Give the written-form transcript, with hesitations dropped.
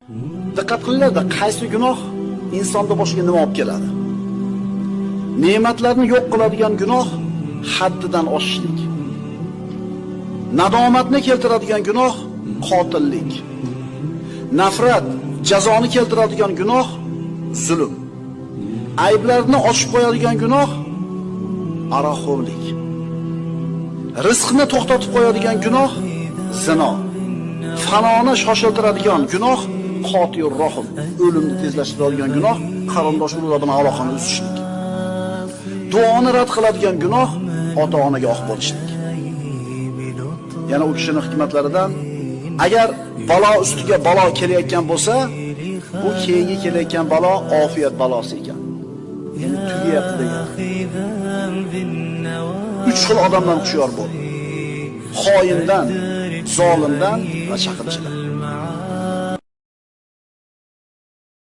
Diqqat qilinglar-da, qaysi gunoh insonda boshiga nima olib keladi? Ne'matlarni yo'q qiladigan gunoh haddidan oshishlik. Nadomatni keltiradigan gunoh qotillik. Nafrat, jazoni keltiradigan gunoh zulm. Ayblarni ochib qo'yadigan gunoh aroqxo'rlik. Rizqni to'xtatib qo'yadigan gunoh zino. Fanoni shoshiltiradigan gunoh qotil rohim, o'limni tezlashtiradigan gunoh qarindosh urug'lar bilan aloqani uzishlik. Duoni rad qiladigan gunoh ota-onaga oq bo'lishlik. Yana u kishining hikmatlaridan, agar balo ustiga balo kelayotgan bo'lsa, bu keyingi kelayotgan balo ofiyat balosi ekan. Ya'ni tugayapti degan. 3 xil odamdan hushyor bo'l. Xoindan, zolimdan va chaqimchidan.